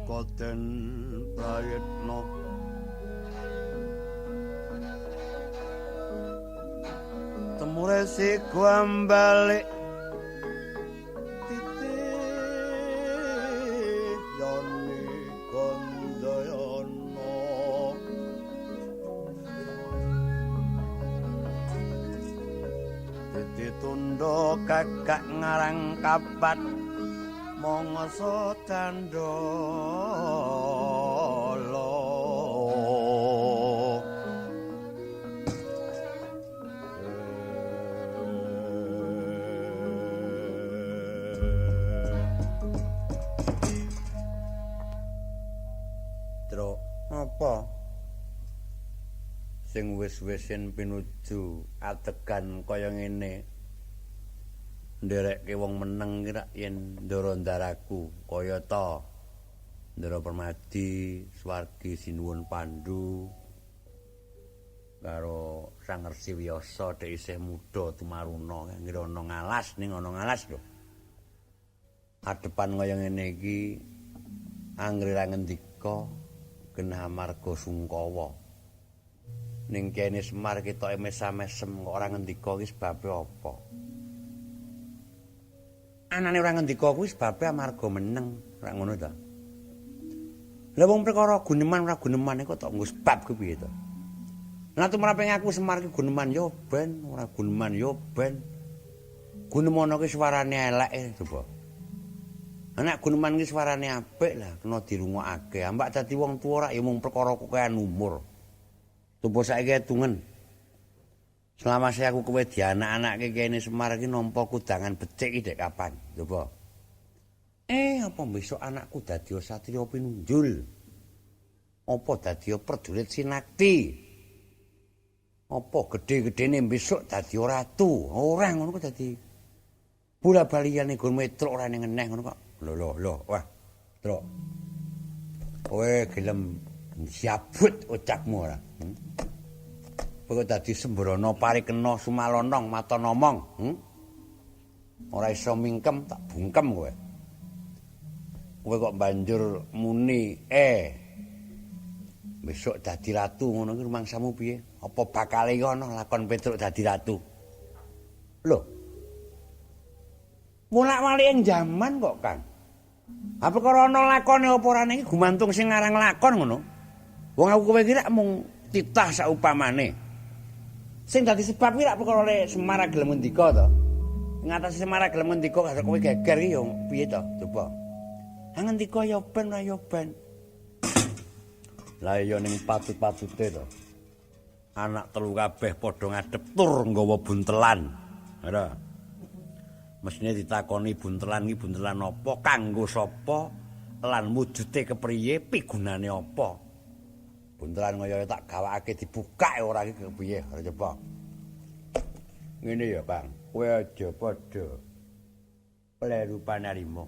Nalika den prayitna temure sigo ambalik titi yoni Gandayana titi tundha kakak ngarang kapat mangsa candala. Truk apa sing wis-wisin pinuju adegan kaya ngene nderekke wong meneng ki rak yen ndara ndaraku kaya ta Ndara Permadi swargi sinuwun Pandu karo Sang Resi Wiyasa dhek isih muda tumaruna ngira ana ngalas ning ana ngalas lho adepan kaya ngene iki anggere ra ngendika genah amarga sungkawa ning kene Semar ketoke mesam-mesem kok ora ngendika iki sebabe apa? Anane ora ngendika kuwi sebabe amarga meneng, ora ngono ta? Lah wong perkara guneman ora guneman kok tok nggo sebab kuwi piye to? Lah tumrape ngaku Semar ki guneman ya ben, ora guneman ya ben. Gunemono ki suarane elek coba. Anak guneman ki suarane apik lah kena dirungokake. Ambak dadi wong tuwa rak ya mung perkara kokean umur. Coba saiki etungen. Selama saya aku kowe dianak-anake kene Semar iki nampa kudangan becik iki dek kapan? Coba. Apa besok anakku dadi satriya pinunjul? Apa dadi prajurit sinakti? Apa gedhe-gedhene besok dadi ratu? Ora ngono kok dadi bola-baliyane nggon metruk ora ning ngeneh ngono kok. Lho lho lho, wah. Truk. Kowe gelem siabut ucapmu ora? Kowe dadi sembrono parikena sumalonong maton omong, Ora iso mingkem tak bungkem kowe. Kowe kok banjur muni, besok dadi ratu ngono iki rumangsamu piye? Apa bakale iki ana lakon Petruk dadi ratu? Lho. Wolak-walik ing jaman kok, Kang. Ha perkara ana lakone apa ora iki gumantung sing ngarang lakon ngono. Wong aku kowe iki rak mung titah saupamane. Sing dadi sebab kuwi rak perkara le Semar gelem ngendika to. Ngatasi Semar gelem ngendika karo kowe geger iki ya piye to? Coba. Ha ngendika ya ben ora ya ben. Lah iya ning patut-patute to. Anak telu kabeh padha ngadep tur nggawa buntelan. Ora. Mesthine ditakoni buntelan iki buntelan apa, kanggo sapa, lan wujude kepriye, pigunane apa. Buntelan kaya tak gawakake dibukak ora iki kepiye, ora coba. Ngene ya, Bang. Kowe aja padha kleru panarima.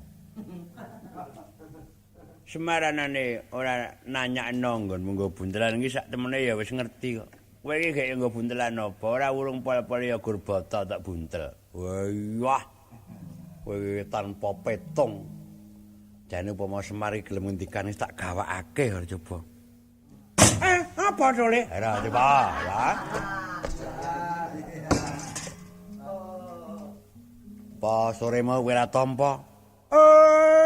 Semaranane ora nanyakno nggonmu nggo buntelan iki sak temene ya wis ngerti kok. Kowe iki gek nggo buntelan apa? Ora urung pol-pol ya gur bata tak buntel. Wah. Kowe tanpa petung. Jane upama Semar iki gelem ngendikane tak gawakake ora coba. Apa tole? Ora coba, ya. Pa sore mau kowe ora tampa?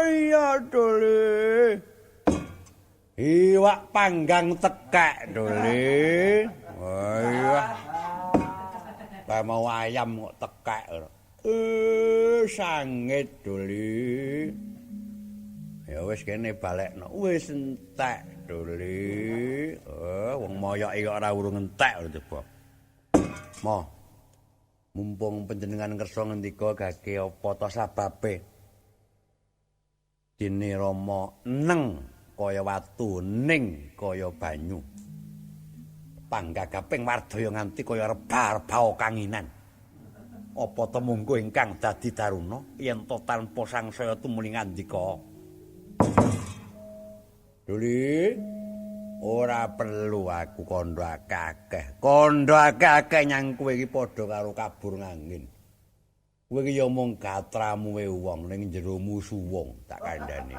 Iya dole. Iwak panggang tekek dole. Wah. Kae mau ayam kok tekek ora. Sangit dole. Ya wis kene balekno. Wis entek dole. Wong moyoke kok ora urung entek lho coba. Mo. Mumpung panjenengan kersa ngendika gage apa ta sababe? Dene Rama neng kaya watu, ning kaya banyu. Panggagaping wardaya nganti kaya reba-reba kanginan. Apa temungku ingkang dadi daruna yen to tanpa sangsaya tumuli ngandika. Duli, ora perlu aku kandha akeh. Kandha akeh nyang kowe iki padha karo kabur ngangin. Kowe iki ya mung gatramu wong ning jeromu suwung tak kandhani.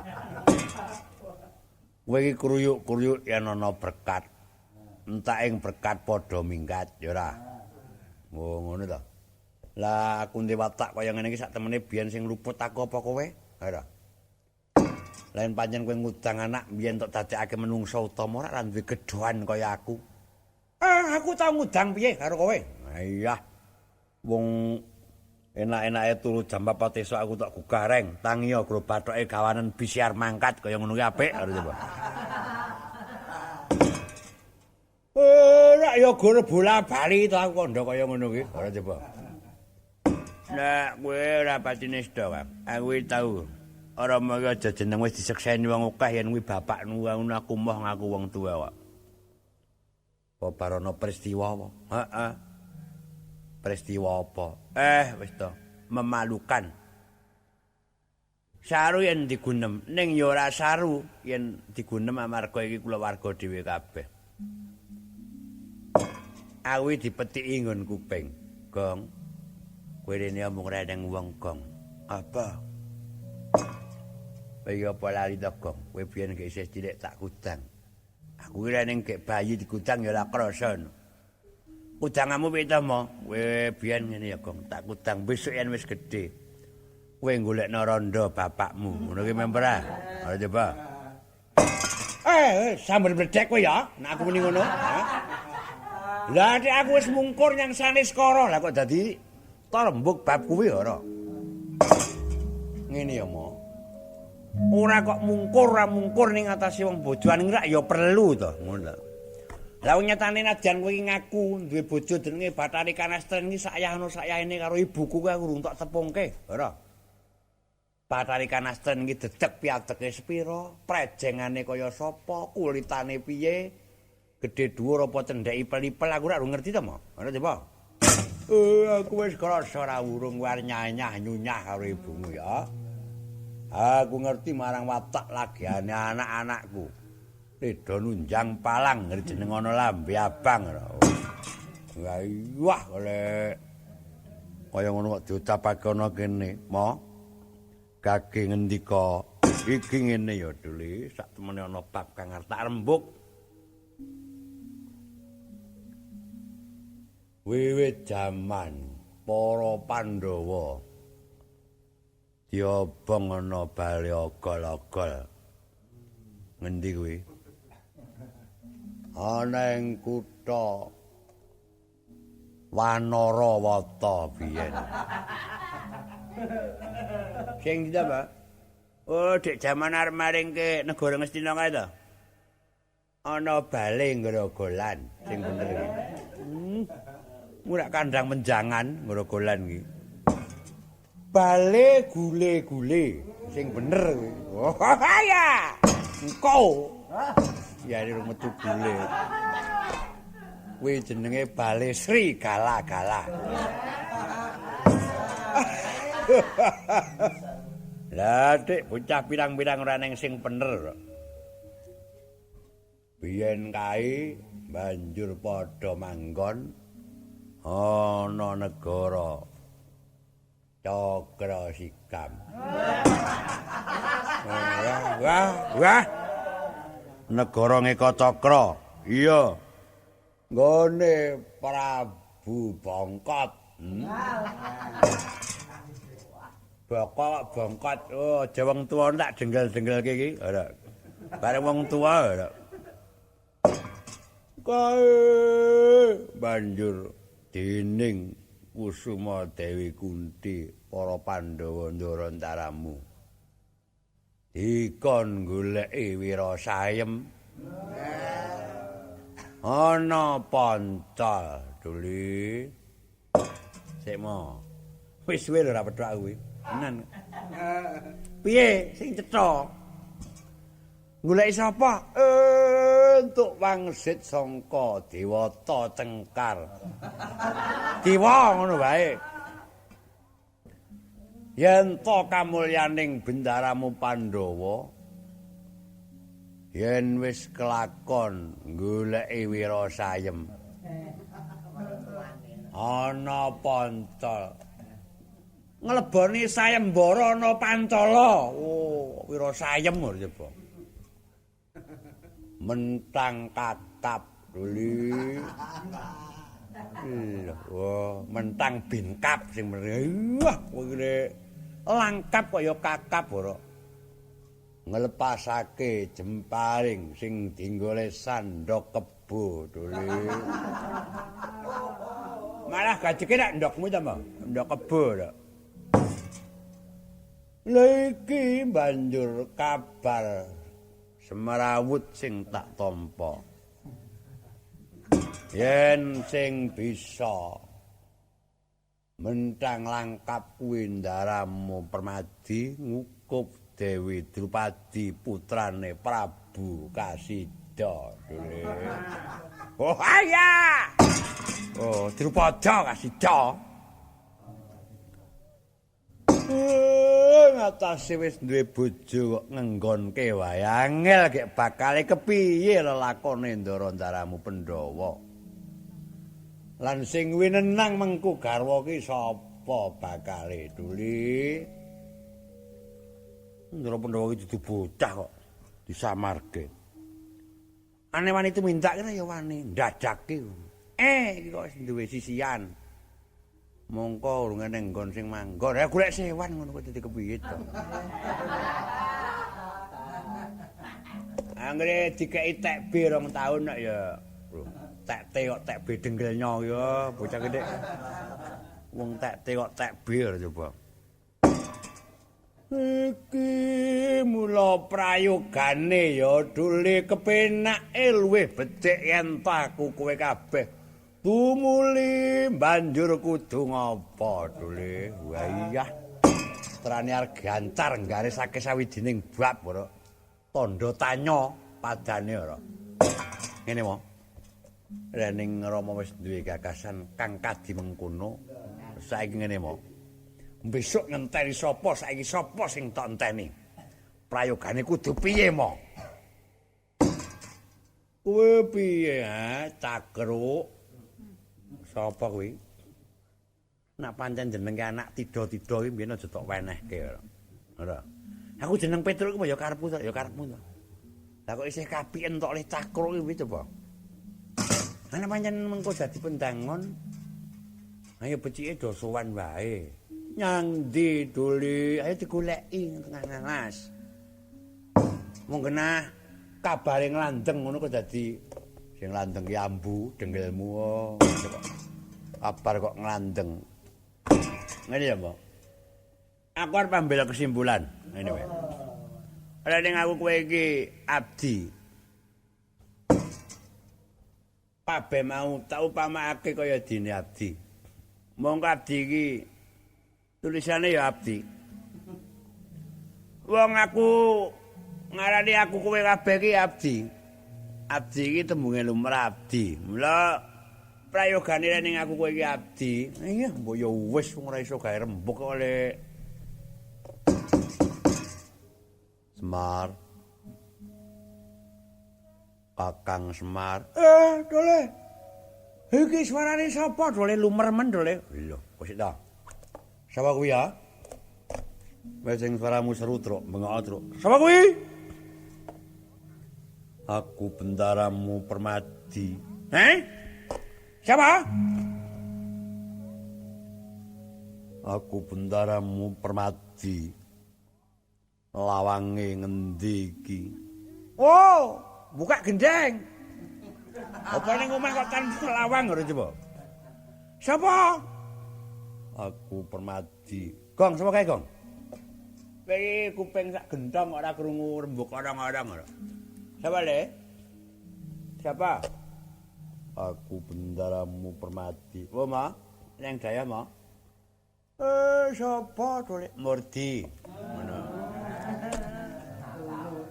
Kowe iki kruyuk-kruyuk yen ana berkat. Entak ing berkat padha minggat, ya ora? Oh, ngono ta. Lah aku ndek watak kaya ngene iki sak temene biyen sing luput aku apa kowe? Ora. Lain pancen kowe ngudang anak biyen tok dadekake menungsa utama ora duwe gedhoan kaya aku. Aku tau ngudang piye karo kowe? Iya. Wong enak-enake turu jam 4 esuk aku tok gugah reng, tangiya gro bathoke gawanen bisiar mangkat kaya ngono ki apik karo coba. Ora ya gor bola-bali to aku kandha kaya ngono ki, ora coba. Nek kowe ora patine sedo, Kang. Aku iki tau ora mung aja jeneng wis disekseni wong akeh yen kuwi bapakmu ngono aku moh ngaku wong tuwa kok. Apa barono peristiwa apa? Heeh. Peristiwa apa? Wis to, memalukan. Saru yen digunem, ning ya ora saru yen digunem amarga iki kulawarga dhewe kabeh. Awi dipetiki nggon kuping. Gong. Kowe rene omong ora nang wong, Gong. Apa? Kowe iki apa lali to, Gong? Kowe biyen gek isih cilik tak kudang. Aku ora ning gek bayi digudang ya ora krasa. Kudangamu piye to, Mo? Kowe biyen ngene ya, Gong. Tak kudang besok yen wis gedhe. Kowe golekno rondo bapakmu. Ngono ki memper ah. Ora coba. Sambel bledek kowe ya. Nek aku muni ngono, ha? Lah nek aku wis mungkur nyang Saniscara, lah kok dadi tarembug bab kuwi ora. Ngene ya, Mo. Ora kok mungkur ora mungkur ning atase wong bojoan rak ya perlu to, ngono lho. Lah nyatane nadyan kowe iki ngaku duwe bojo jenenge Bathari Kanastren iki sak yahana sak yahene karo ibuku kuwi aku urung tok tepungke, ora. Bathari Kanastren iki dedeg piadege sepira, prejengane kaya sapa, kulitane piye, gedhe dhuwur apa cendhek ipel-ipel aku ora ngerti to, Mo. Ngono coba. Aku wis krasa ora urung war nyanyah nyunyah karo ibumu ya. Aku ngerti marang watak lagiane anak-anakku. Rido nunjang palang jeneng ana lambe abang. Wah, wah oleh kaya ngono kok diucapake ana kene, Mo. Gage ngendika iki ngene ya, Duli, sak temene ana bab kang arep tak rembug. Wiwit jaman para Pandhawa diobong ana bale ogol-ogol. Ngendi kuwi? Ana ing kutha Wanarawata biyen. Sing ndi ta, Pak? Oh, dek jaman arep maringke negara Ngastina kae ta? Ana bale ngrogolan sing bener iki. Ora kandhang menjangan ngrogolan iki. Bale gule-gule sing bener kuwi. Oh ya. Engko. Ya iki metu gule. Kuwi jenenge Bale Sri Gala-gala. Lah dik bocah pirang-pirang ora neng sing bener. Biyen kae banjur padha manggon ana negara Cakra Sikam. Wah, wah, wah. Negara Ngeka Cakra. Iya. Nggone Prabu Bongkot. Bokok Bongkot. Oh, aja wong tuwa tak dengkel-dengkelke iki. Ora. Bareng wong tuwa ora. Kae banjur dening Kusuma Dewi Kunti para Pandhawa ndara ntaramu. Dikon goleki Wira Sayem. Ana pancal Duli. Sik mo. Wis suwe lho ora pethuk aku kuwi. Tenan. Piye sing cetha? Goleki sapa? Entuk wangsit sangka Dewata Cengkar. Dewa ngono wae. Yen to kamulyaning bendaramu Pandhawa yen wis kelakon goleki Wira Sayem. Ana pancol. Ngleboni sayembara ana pancala. Oh, Wira Sayem ora coba. Mentang kakap duli. Lho, wah, mentang binkap sing bener. Wah, kowe iki langkap kaya kakap ora. Nglepasake jemparing sing dinggole sandhok kebo duli. Malah gajeke nek ndokmu ta, Mbak? Ndok kebo ta. Lha iki banjur kabar semrawut sing tak tampa. Yen sing bisa mentang langkap kuwi ndaramu Permadi ngukup Dewi Drupadi putrane Prabu Kasida. Oh iya. Oh, Drupada Kasida. Ngatasi wis duwe bojo kok ngenggonke wae angel gek bakale kepiye lelakone ndara ndaramu Pandhawa. Lan sing winenang mengku garwa ki sapa bakale duli? Ndara Pandhawa ki dudu bocah kok disamarke. Ane wani tumindak kene ya wani ndadake. Iki kok wis duwe sisian. Mongko urung eneng nggon sing manggon. Ya golek sewan ngono kok dadi kepiye to. Anggere dikeki tek B 2 taun kok ya. Tek T kok tek B denggelnya ya bocah gedhe. Wong tek T kok tek B ora coba. Iki mula prayogane ya dule kepenake luwih becik yen aku kowe kabeh. Tumuli banjur kudu ngapa dule? Wah iya. Trane arep gancar nggarisake sawijining bab ora. Tandha tanya padane ora. Ngene wae. Rening Rama wis duwe gagasan kang kadi mengkono. Saiki ngene wae. Besok ngenteni sapa saiki sapa sing tok enteni? Prayogane kudu piye mo? Kowe piye ha, Cakruk? Sapa kuwi? Nek pancen jenenge anak tida-tida iki mbiyen aja tok wenehke ora. Ora. Aku jeneng Petruk iku ya karepmu to, ya karepmu to. Lah kok isih kapiken tok oleh Cakruk iki piye coba? Ana pancen mengko dadi pendangon. Ayo becike do sowan wae. Nyang ndi duli? Ayo digoleki tengah ngalas. Mung genah kabare nglandeng ngono kok dadi sing landeng ki ambu denggelmu. Oh. Kabar kok nglandeng. Ngene ya, Mbak. Aku arep ambil kesimpulan. Ngene wae. Ora ning aku kowe iki abdi. Kabeh mau tak upamakake kaya dene abdi. Mongko abdi iki tulisane ya abdi. Wong aku ngarani aku kowe kabeh iki abdi. Abdi iki tembunge lumrah abdi. Mula prayogane ning aku kowe iki abdi. Iya, mbok ya wis wong ora iso gawe rembug kok oleh Semar. Kakang Semar. Dole. Iki suarane sapa dole lumer men dole? Lho, kok sik ta? Sapa kuwi ya? Wis sing suaramu seru, Truk, bengok, Truk. Sapa kuwi? Aku bendaramu Permadi. Heh? Siapa? Aku bendaramu Permadi. Lawange ngendi iki? Oh, buka gendeng. Apa ning omah kok tanpa lawang ora coba? Siapa? Aku Permadi. Gong, sapa kae, Gong? Kowe iki kuping sak gentong ora krungu rembug orang-orang ora. Siapa le? Siapa? Aku bendaramu Permadi. Oh, Ma. Neng daya, Ma. Sapa dole? Murdi. Ngono.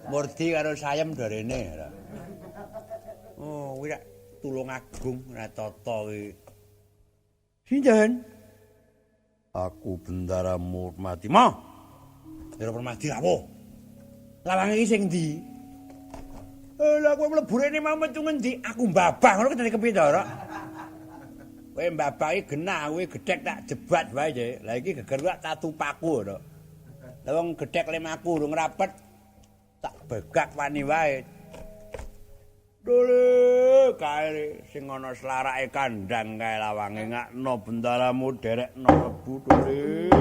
Murdi karo Sayem dorene ora. Oh, kuwi rak Tulungagung ora tata kuwi. Sinten? Aku bendaramu Permadi. Ma. Ndara Permadi rawuh. Lawange iki sing ndi? Lah kowe mlebu rene mau metu ngendi? Aku mbabah ngono dadi kepiye to, Rok? Kowe mbabah iki genah, kowe gedhek tak jebat wae, Cek. Lah iki geger tak tatupaku, Rok. Lah wong gedhek lemaku urung rapet tak begak wani wae. Dole kae sing ana slarake kandhang kae lawange ngakno bendaramu derekno mlebu dole.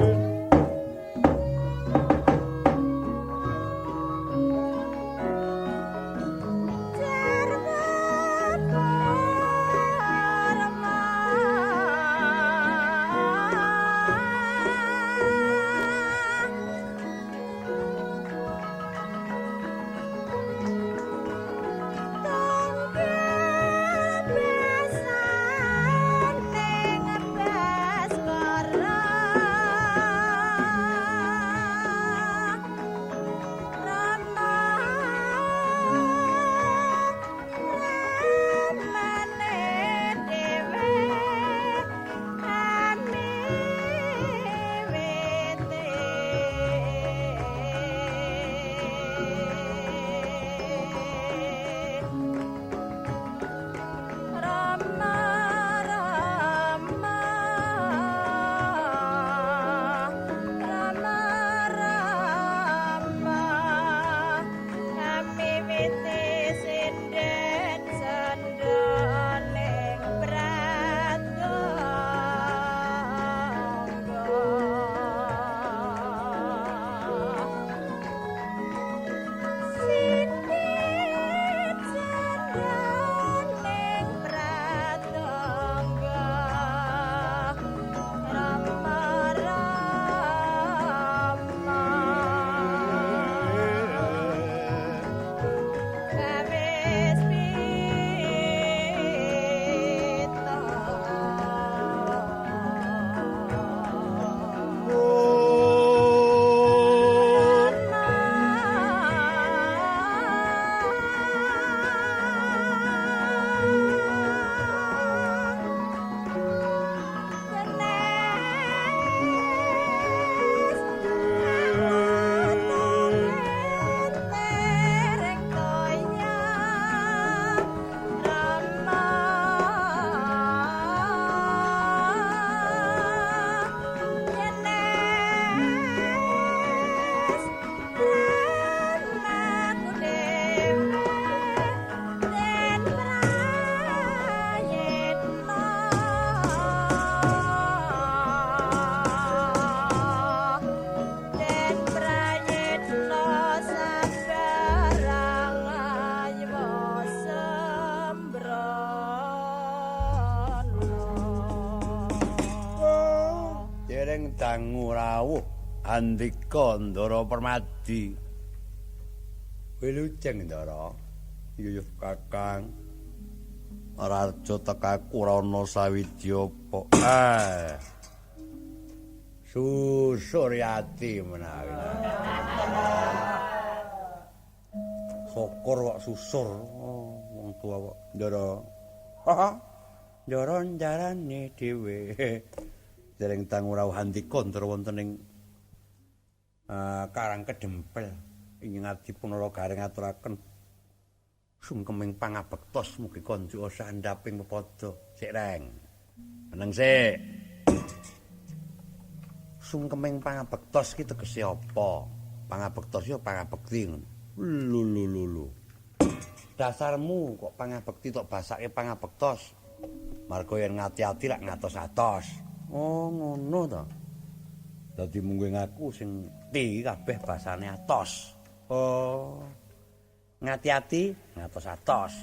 Dangu rawuh andika Ndara Permadi. Wilujeng Ndara. Iya Kakang. Raja tekaku ora ana sawidya apa. Susuryati menawi. Syukur kok susur. Oh, wong tuwa kok Ndara. Heeh. Ndara njarane dhewe. Dereng dangu rawuh andika Ndara wonten ing Karang Kedempel ing Ngadipunara Gareng ngaturaken sungkeming pangabektos mugi kanca sandhaping pepada. Sik Reng. Meneng sik. Sungkeming pangabektos ki tegese apa? Pangabektos ya pangabekti ngono. Lho lho lho lho. Dasarmu kok pangabekti tok basake pangabektos. Marga yen ngati-ati lak ngatos-atos. Oh ngono to. Dadi mungguh ngaku sing ti kabeh basane atos. Oh. Ngati-ati ngatos-atos.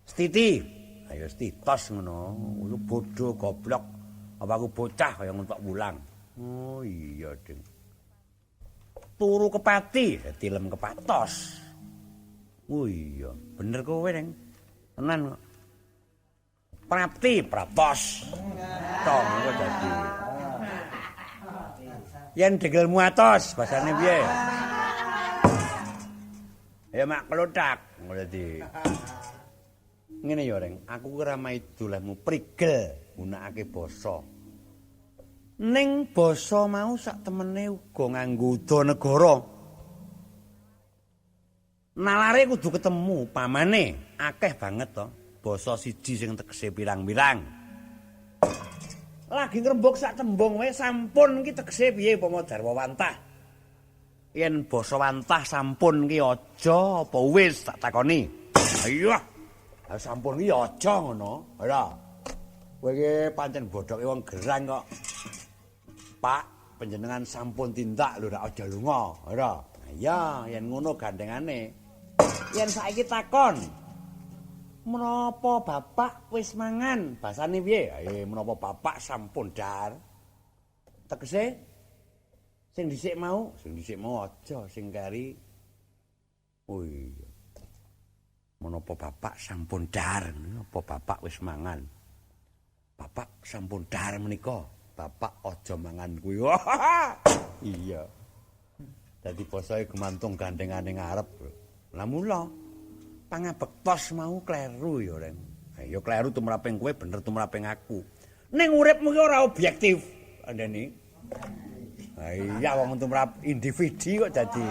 Stiti, ayo stitos ngono. Lu bodho goblok. Apa aku bocah kaya ngentok wulang. Oh iya, Ding. Turu kepati, tilem kepatos. Oh iya, bener kowe, Ding. Tenan kok. Prapti, pratos. Tong kok dadi. Yen degelmu atos, basane piye? Ya mak klothak ngono dadi. Ngene ya, Reng, aku ki ora maido lehmu prigel gunakake basa. Ning basa mau sak temene uga nganggo udanegara. Nalare kudu ketemu pamane, akeh banget to. Basa siji sing tegese pirang-pirang. Lagi ngrembug sak tembung wae sampun ki tegese piye upama jarwa wantah. Yen basa wantah sampun ki aja apa wis tak takoni. Ayo. Ha sampun iki aja ngono. Ora. Kowe iki pancen bodhoke wong gerang kok. Pak, panjenengan sampun tindak lho rak aja lunga. Ora. Iya, yen ngono gandengane. Yen saiki takon, menapa bapak wis mangan? Basane piye? Menapa bapak sampun dar? Tegese sing dhisik mau, aja sing kari. Oh iya. Menapa bapak sampun dar? Menapa bapak wis mangan? Bapak sampun dar menika. Bapak aja mangan kuwi. Iya. Dadi basae gumantung gandengane ngarep. Lah mula pangabektos mau kleru ya, Reng. Ya kleru tumraping kowe, bener tumraping aku. Ning uripmu ki ora objektif, andene. Ha iya wong tumrap individu kok dadi.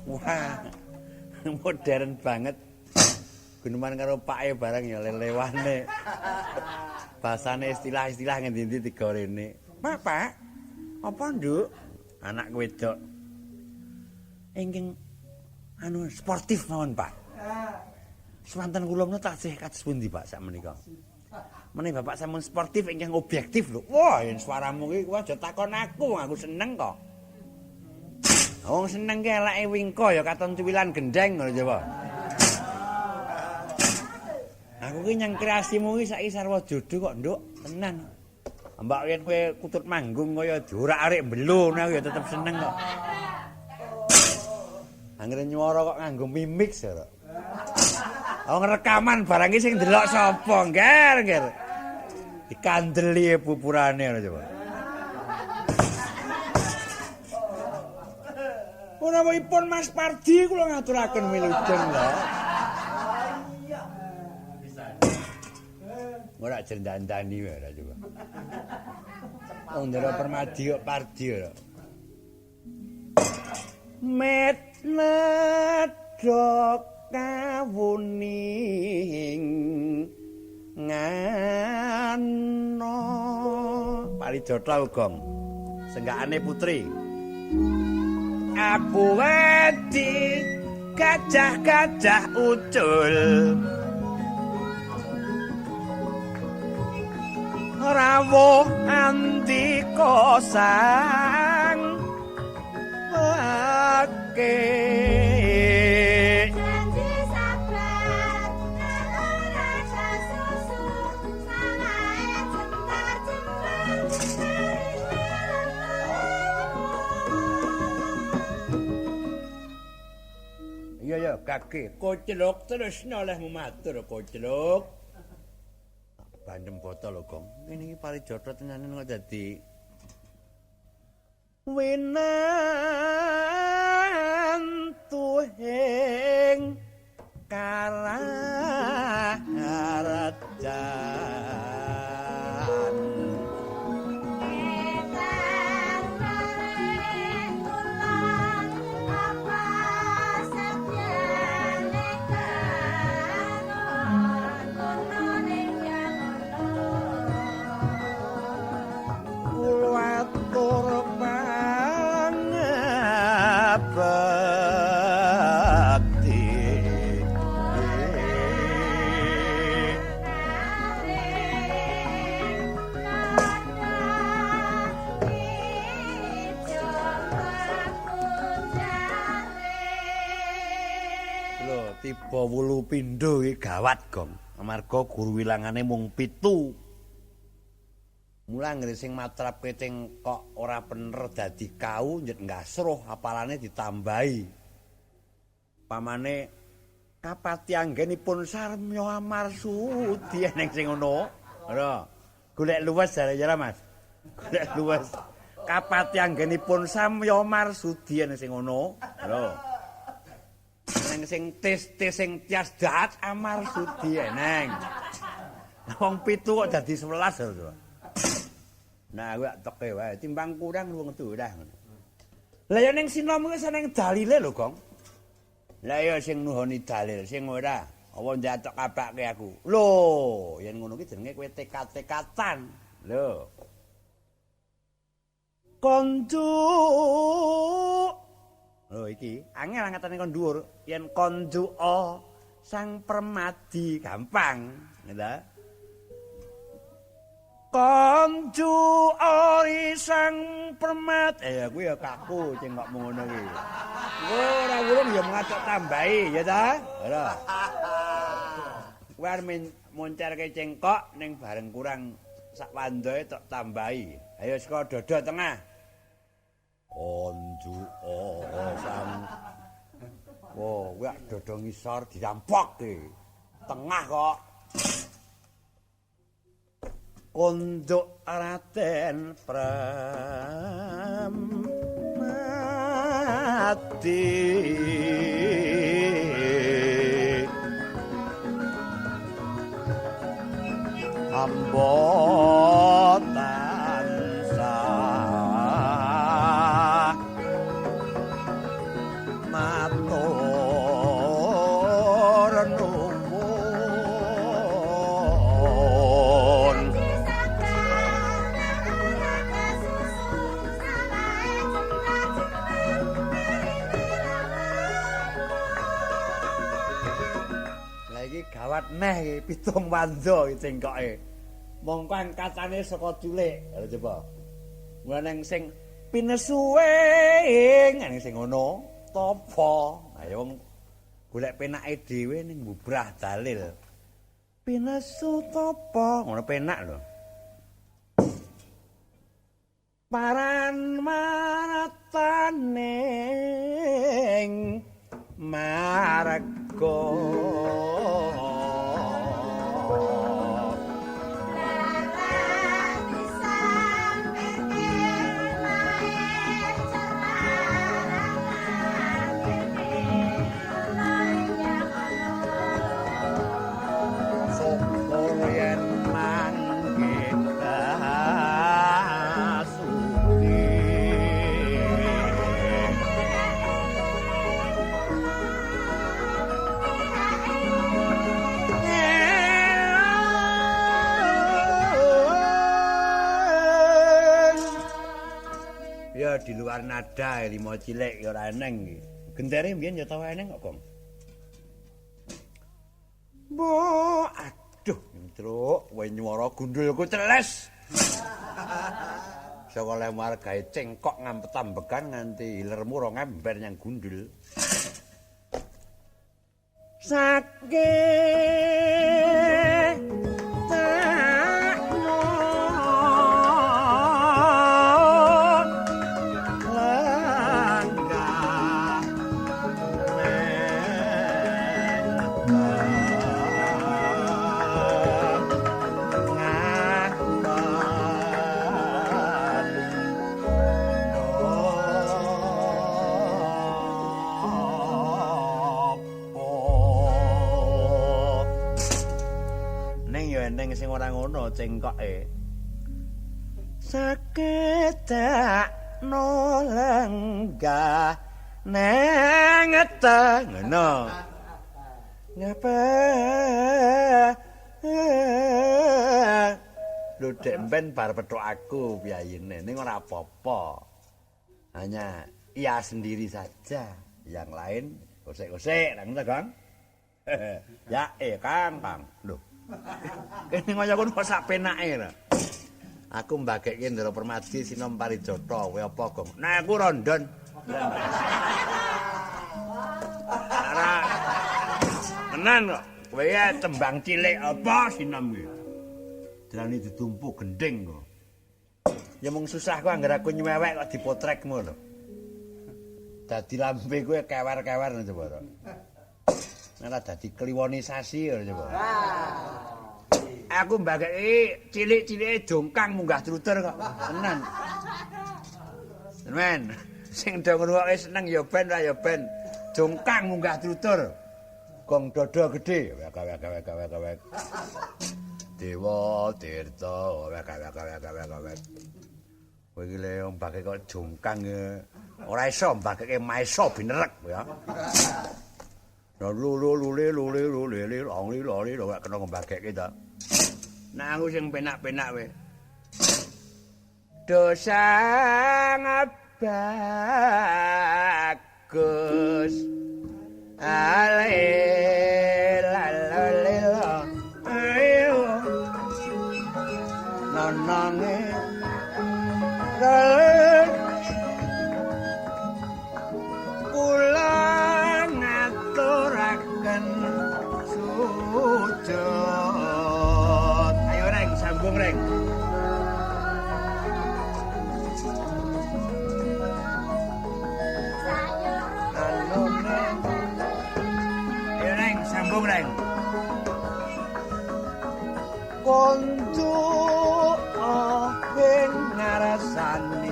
Wah, modern banget. Guneman karo pake barang ya lelewane. Basane istilah-istilah ngendi-endi tiga rene. Pak, Pak. Apa, Nduk? Anak wedok. Ingkang anu sportif mawon, Pak. Swanten kula menika tasih kados pundi, Pak, sakmenika? Menawi Bapak sampun sportif ingkang objektif lho. Wah, yen suaramu iki kowe aja takon aku, aku seneng kok. Wong seneng ki eleke wingko ya katon cuwilan gendeng ngono coba. Aku ki nyang kreasimu ki saiki sarwa jodoh kok, Nduk. Tenan. Mbak yen kowe kutut manggung kaya diorak-arik mbelo ngono aku ya tetep seneng kok. Anggere nyuara kok nganggo mimik ya. Wong rekaman barang iki sing ndelok sapa, Ngger, Ngger. Dikandeli pupurane ngono coba. Menawipun Mas Pardi kula ngaturaken wilujeng lho. Ora jendandani wae ora coba. Wong ndara Permadi kok Pardi ora. Met nedha kawuning ngano. Parijata Ugong. Senggakane putri. Aku wedi gajah-gajah ucul. Rawuh andika sang ake. Janji sabar ora susu sanae jentar jembar. Iya ya kaki koclok terus olehmu matur koclok. Bandem botol lho, Gong. Ngene iki parijata tenanan kok dadi winantuhing karajan. Tiba wulu pindho iki gawat, Gong. Amarga guru wilangane mung 7. Mula anggere sing matrap keting kok ora bener dadi kau njet ngasruh apalane ditambahi. Pamane kapati anggenipun sarmya amarsudi eneng sing ngono. Ora. Golek luwes jare ya Mas. Golek luwes. Kapati anggenipun samya marsudi eneng sing ngono. Lho. Neng sing tis-tis sing tias dahat amarsudi eneng. Wong 7 kok dadi 11 lho. Nah, aku tak teke wae timbang kurang wong turah ngono. Lah ya ning sinom kuwi seneng dalile lho, Gong. Lah ya sing nuhoni dalil, sing ora apa njatok kabake aku. Lho, yen ngono ki jenenge kowe tekad-tekatan. Lho. Konjuk. Lho iki angel angkatane kon dhuwur yen konduka sang permadi gampang, nggih. Konduka sang permad. Kuwi ya kaku sing kok ngono kuwi. Ora wurung ya mengacok tambahi ya ta? Ora. Kuwi arep moncerke cengkok ning bareng kurang sak wandoe tok tambahi. Ayo saka dada tengah. Konduka sang. Wo, kuwi dada ngisor dirampok iki. Tengah kok. Konduk Raden Pramadi ambo tansah matur nuwun. Gawat neh iki 7 wanda iki cengkoke. Mongko angkatane saka cilik. Lha coba. Neng sing pinesuwe ing sing ngono tapa. Ayo wong golek penake dhewe ning mbubrah dalil. Pinesu tapa? Ngono penak lho. Paran marataning marga di luar nada 5 cilik ya ora eneng iki. Gentere mbiyen ya tau eneng kok, Gong. Bo, aduh, ntruk, kowe nyuwara gundulku celes. Saka lemar gawe cengkok ngampet-ambekan nganti ilermu rong ember nyang gundul. Sakit sing ora ngono cengkoke. Sakedakno lenggah neng eteng ngono. Ngapa? Lho dek mben bar petuk aku piyayine ning ora apa-apa. Hanya ia sendiri saja, yang lain gosek-gosek nang ngono, Kang. Ya Kang, Kang. Lho. Kene kaya ngono kok sak penake lho. Aku mbagekke Ndara Permadi sinom Parijata, kowe apa, Gong? Nah, aku rondon. Ora. Tenan kok. Kowe ya tembang cilik apa sinom kuwi? Drani ditumpu gending kok. Ya mung susah kok anggere aku nyewek kok dipotrekmu lho. Dadi lambe kowe kewer-kewer ngono coba. Ora dadi kliwonisasi lho coba. Aku mbageki cilik-cilike jongkang munggah trutur kok. Tenan. Tenan. Sing do ngrungokke seneng ya ben ora ya ben. Jongkang munggah trutur. Gong dada gedhe. Wek wek wek wek wek. Dewa Tirta wek wek wek wek wek. Kowe iki le mbake kok jongkang ora iso mbakeke maesa binerek ya. Lu lu lu le lu le lu le le long li lo li lo kena ngembageke ta. Nah aku sing penak-penak we. Dosa bagus. bagus. Ale la la la ayo nononge kula ngaturaken sujud. Ayo Reng, sambung Reng. Ayo Reng, sambung Reng. Konco ing ngarasani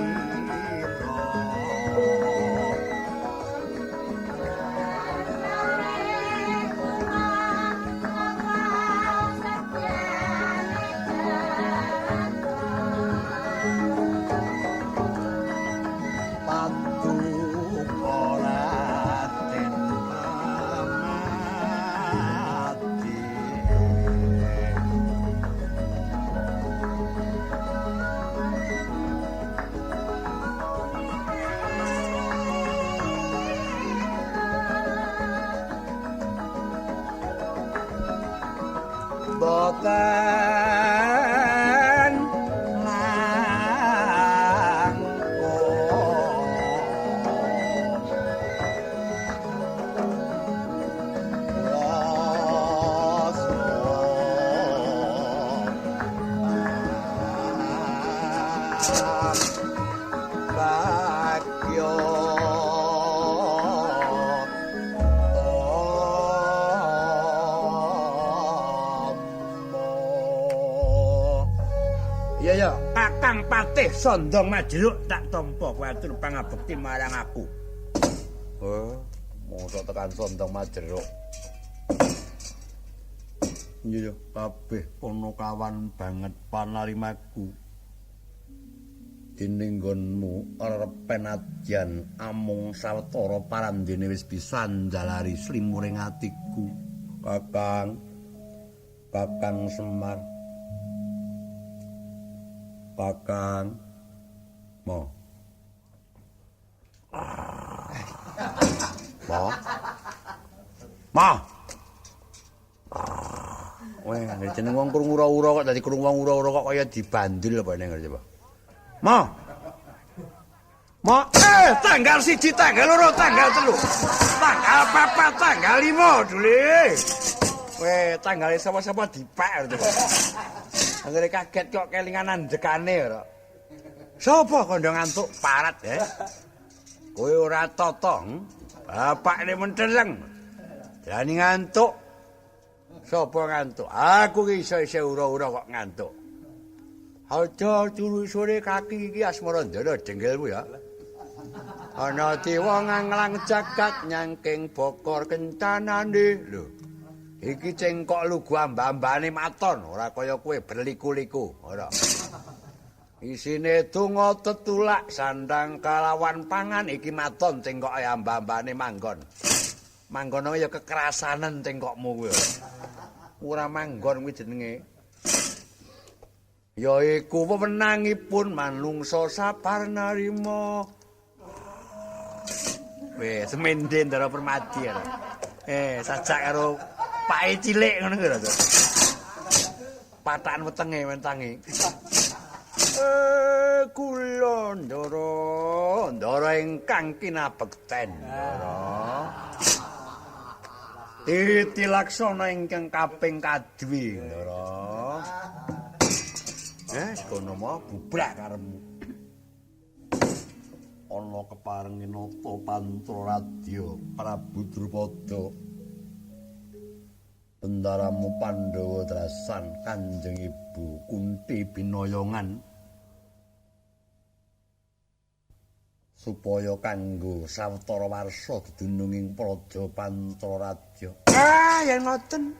boten langkung bagyo. Ya, Kakang Patih Sondong Majruk tak tampa kuwatur pangabekti marang aku. Oh, mosok tekan Sondong Majruk. Iya, kabeh panakawan banget panarimaku. Dening nggonmu repen adyan amung sawetara parandene wis bisa njalari slimuring atiku. Kakang, Kakang Semar. Kakang Mo. Mo. Mo. Weh, jeneng wong krungu ura-ura kok dadi krungu wong ura-ura kok kaya dibandil apa ning ngerti, Pak. Mo. Mo, tanggal 1, tanggal 2, tanggal 3. Tanggal 4, tanggal 5, Dule. Weh, tanggale sapa-sapa dipek ngerti, Pak. Anggere kaget kok kelingan andekane ora. Sapa kandha ngantuk parat ya? Kowe ora tata, bapakne menteleng. Jane ngantuk. Sapa ngantuk? Aku ki iso-iso ura-ura kok ngantuk. Aja turu sore kaki iki Asmarandana denggelmu ya. Ana dewa nganglang jagat nyangking bokor kencanane. Lho. Iki cengkok lugu amba-ambane maton, ora kaya kowe berliku-liku, ora. Isine donga tetulak sandang kalawan pangan iki maton cengkoke amba-ambane manggon. Manggono ya kekerasanen cengkokmu kuwi. Ora manggon kuwi jenenge. Yaiku wewenangipun manungsa sabar narima. Weh, semende Ndara Permadi ya. Sajak karo pake cilik ngono kuwi lho. Patakan wetenge wentangi. Kula Ndara, Ndara ingkang kinabekten, Ndara. Titi laksana ingkang kaping kadwi, Ndara. Kono mau bubrah karepmu. Ana keparenge nata Pantra Radya Prabu Drupada. Bendaramu Pandhawa drasan Kanjeng Ibu Kunti binoyongan supaya kanggo sawetara warsa dedununging praja Pantra Radya. Ah, yen ngoten.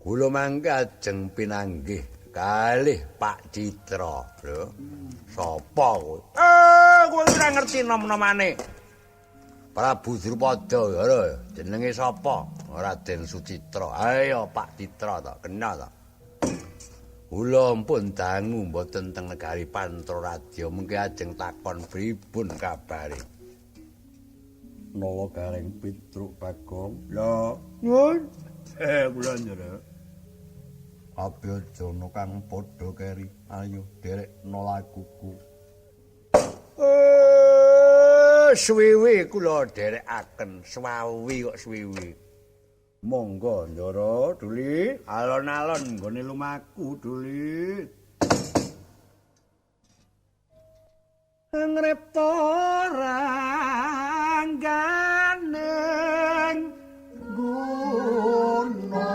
Kula mangke ajeng pinanggih kalih Pak Citra, lho. Sapa kowe? Kowe ora ngerti nom-nomane. Prabu Drupada lho, jenenge sapa? Raden Sucitra. Ayo Pak Citra ta, kenal ta. Kula pun dangu mboten teng negari Pantra Radya, mengke ajeng takon pripun kabare. Nala Gareng Petruk Bagong. Lho, nyuwun. Kula njero. Abiyajana kang padha keri, ayo derekna laguku. Suwiwi kula dherekaken, swawi kok suwiwi. Monggo Ndara Duli, alon-alon nggone lumaku Duli. Ngripta rangganing guna.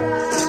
Bye.